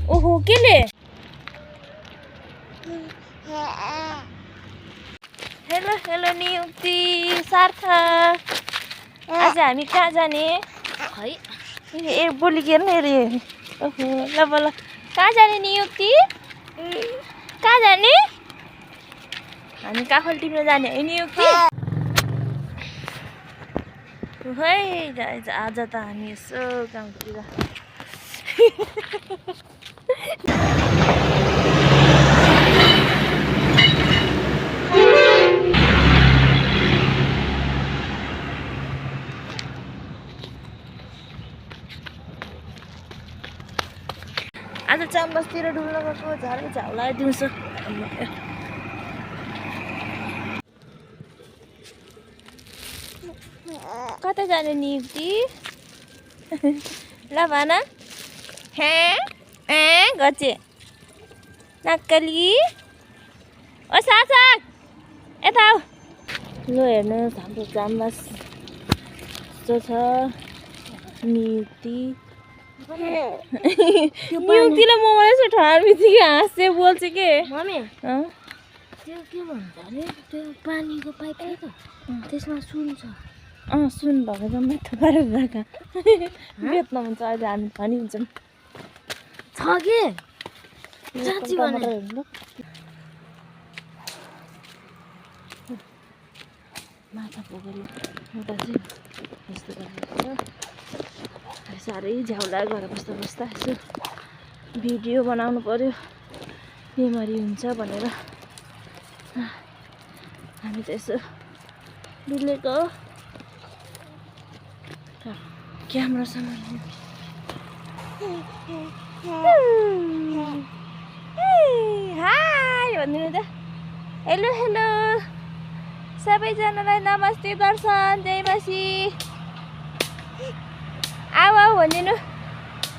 ओहो केले hello hello नियुक्ति सार्थक आज हामी कहाँ जाने खै ए बोली के न रे ओहो ल ल कहाँ जाने नियुक्ति कहाँ जाने हामी काफल टिप्न जाने है नियुक्ति है आज त हामी यसो गाउँतिर आज चामबसतिर डुल्न गएको झरै झाउला दिउँसो कता जाने नियुक्ति ल भन गचे नक्कली ओ साथक यता आऊ ल हेर्नुहोस् हाम्रो चामबस कस्तो छ नियुक्ति नियुक्तिले मोबाइल यसो ठहर बित्तिकै हाँस्दै बोल्छ के मम्मी त्यो के भन्छ अरे त्यो पानीको पाइप छ त त्यसमा सुन छ सुन भएको जम्मै थुपारेर राख बेच्न हुन्छ अहिले हामी धनी हुन्छौँ छ के साँच्ची भने माछा पोखरी एउटा चाहिँ यस्तो गरेको छ साह्रै झ्याउला घर बस्दा बस्दा यसो भिडियो बनाउनु पर्यो मेमोरी हुन्छ भनेर हामी त यसो डुलेको क्यामेरा समाल्नु हाई भनिदिनु त हेलो हेलो सबैजनालाई नमस्ते दर्शन जय मसी आऊ आऊ भनिदिनु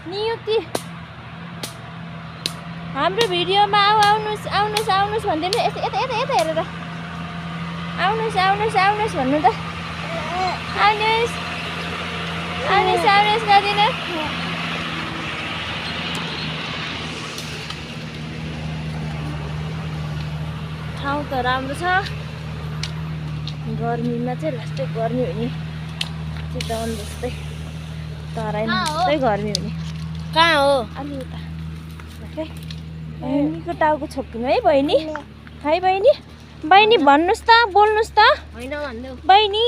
नियुक्ति हाम्रो भिडियोमा आऊ आउनुहोस् आउनुहोस् आउनुहोस् भनिदिनु यता यता यता यता हेरेर आउनुहोस् आउनुहोस् आउनुहोस् भन्नु त आउनुहोस् आउनुहोस् आउनुहोस् गरिदिनु ठाउँ त राम्रो छ गर्मीमा चाहिँ लास्टै गर्मी हुने चितवन जस्तै तराईमा जस्तै गर्मी हुने कहाँ हो अलि उता बहिनीको टाउको छोप्किनु है बहिनी बहिनी भन्नुहोस् त बोल्नुहोस् त होइन भन्नु बहिनी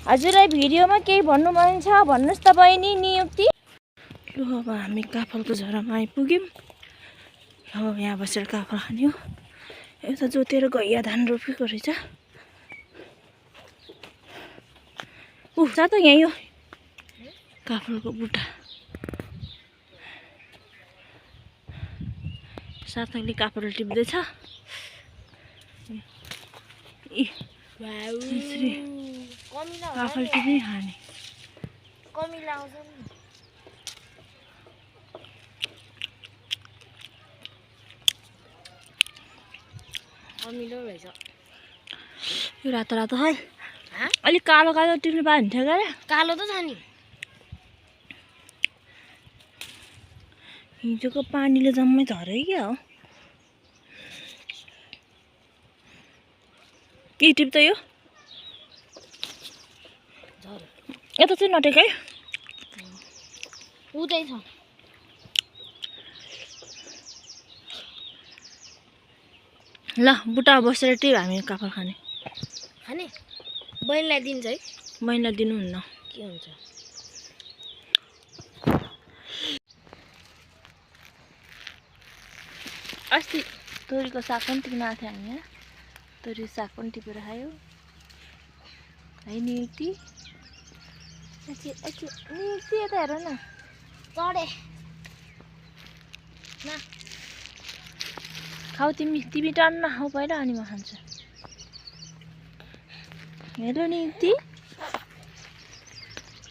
हजुरलाई भिडियोमा केही भन्नु मन छ भन्नुहोस् त बहिनी नियुक्ति लु अब हामी काफलको झोडामा आइपुग्यौँ अब यहाँ बसेर काफल खाने हो एउटा जोतेर गैया धान रोपेको रहेछ छ त यहाँ यो काफलको बुट्टा साथैले काफल टिप्दैछ काफल टिप्नै खाने कमिला आउँछ नि कमिलो रहेछ यो रातो रातो है अलिक कालो कालो टिप्नु पायो हुन्थ्यो क्या कालो त छ नि हिजोको पानीले जम्मै झऱ्यो क्या हो के टिप्छ यो यता चाहिँ नटेक है उतै छ ल बुट्टा बसेर टिप हामी काफल खाने खाने बहिनीलाई दिन्छ है बहिनीलाई दिनुहुन्न के हुन्छ अस्ति तोरीको साग पनि टिप्न आएको थियो हामी यहाँ तोरी साग पनि टिपेर खायो है नियुक्ति नियुक्ति यता हेर न चढे न खाऊ तिमी टन्न खाऊ पहिला अनि म खान्छु हेलो नियुक्ति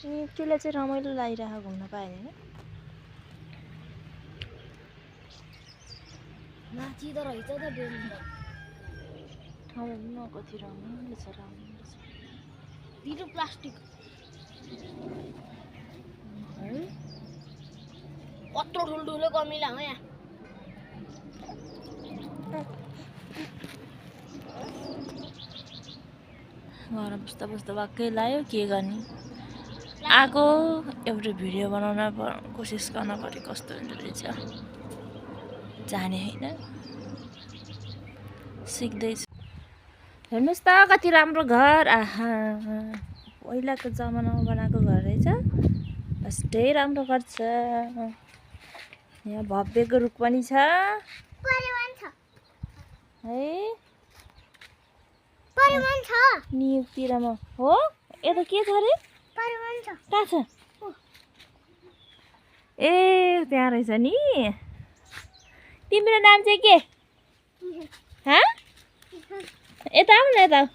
नियुक्तिलाई चाहिँ रमाइलो लागिरहेको घुम्न पाएन होइन नाचिँदो रहेछ त बेलुन ठाउँ न कति रमाइलो छ दिनु प्लास्टिक कत्रो ठुल्ठुलो कमिला हो यहाँ घर बस्दा बस्दा वाक्कै लाग्यो के गर्ने आएको एउटा भिडियो बनाउन कोसिस गर्न पऱ्यो कस्तो हुँदो रहेछ जाने होइन सिक्दैछु हेर्नुहोस् त कति राम्रो घर आहा पहिलाको जमानामा बनाएको घर रहेछ कस्तै राम्रो घर छ यहाँ भव्यको रुख पनि छ है नियुक्तिमा हो यता के छ अरे कहाँ छ ए त्यहाँ रहेछ नि तिम्रो नाम चाहिँ के हाँ यता आऊ न यता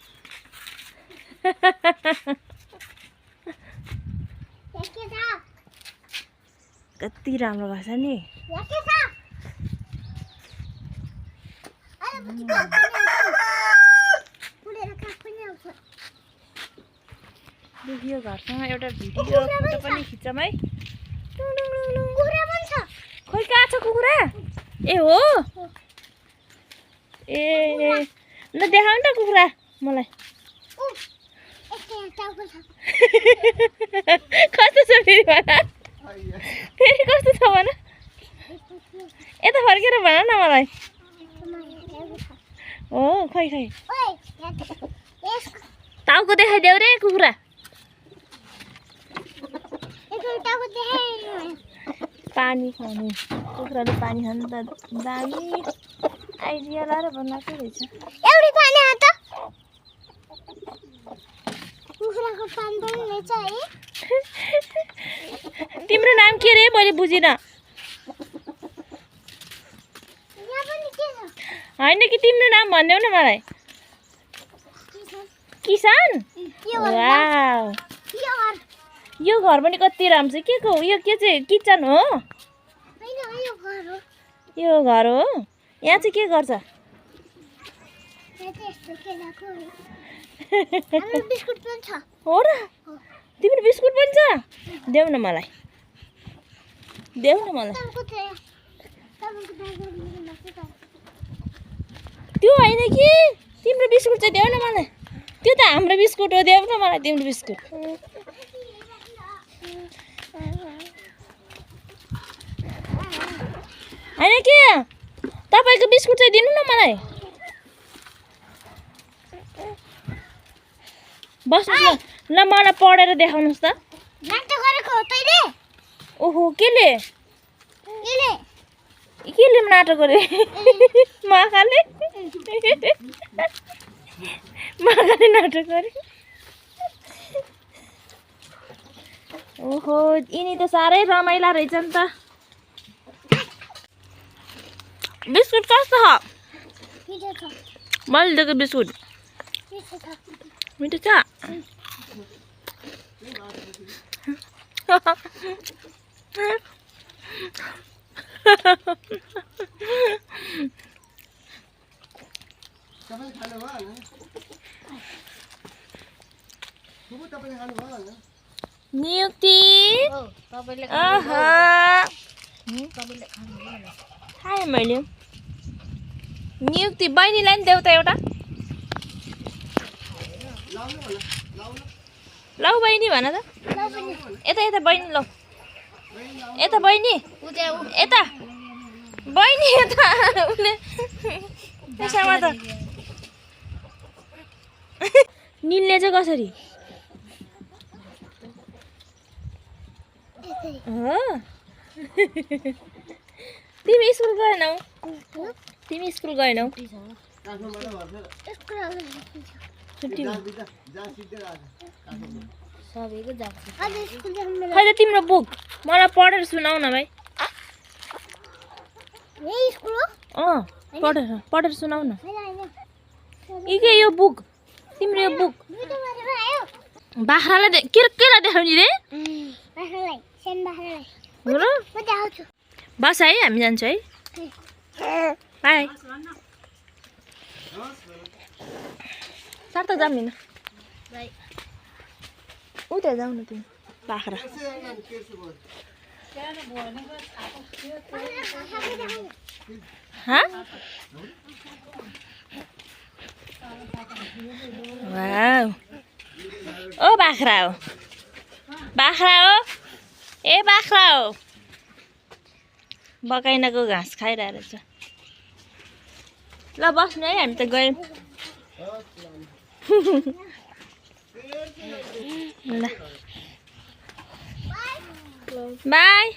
कति राम्रो भएको छ नि यो घरसँग एउटा भिडियो फोटो पनि खिचौँ है खोइ कहाँ छ कुखुरा ए हो ए ल देखाउ न त कुखुरा मलाई कस्तो छ फेरि भन फेरि कस्तो छ भन यता फर्केर भन न मलाई हो खै खै टाउको देखाइदेऊ रे कुखुरा पानी खाने कुखुराले पानी खानु त दामी आइडिया लाएर बनाएको रहेछ एउटै पानी हात कुखुराको पानी पनि रहेछ है तिम्रो नाम के रे मैले बुझिनँ होइन कि तिम्रो नाम भनिदेऊ न मलाई किसान वाउ यो घर पनि कति राम्रो छ के को यो के चाहिँ किचन हो यो घर हो यहाँ चाहिँ के गर्छ हो र तिम्रो बिस्कुट पनि छ देऊ न मलाई देऊ न मलाई त्यो होइन कि तिम्रो बिस्कुट चाहिँ देऊ न मलाई त्यो त हाम्रो बिस्कुट हो देऊ न मलाई तिम्रो बिस्कुट होइन के तपाईँको बिस्कुट चाहिँ दिनु न मलाई बस्नुहोस् न ल मलाई पढेर देखाउनुहोस् त ओहो केले नाटक गरे माखाले नाटक गरे ओहो यिनी त साह्रै रमाइला रहेछ नि त बिस्कुट कस्तो छ मैले दिएको बिस्कुट मिठो छ नियुक्ति खाएँ मैले नियुक्ति बहिनीलाई नि देऊ त एउटा लौ बहिनी भन त यता यता बहिनी लौ यता बहिनी यता बहिनी यता उसले त्यसमा त निल्ने चाहिँ कसरी तिमी स्कुल गएनौ तिमी स्कुल गएनौ खै त तिम्रो बुक मलाई पढेर सुनाउ न भाइ पढेर सुनाउ न के यो बुक तिम्रो यो बुक बाख्रालाई केलाई देखाउने रे हो र बस है हामी जान्छ है बाई साथ जाऊँ नि उता जाऊ न तिमी बाख्रा वाउ ओ बाख्रा हो ए बाख्रा हो बकैनाको घाँस खाइरहेको रहेछ ल बस्नु है हामी त गयौँ ल बाई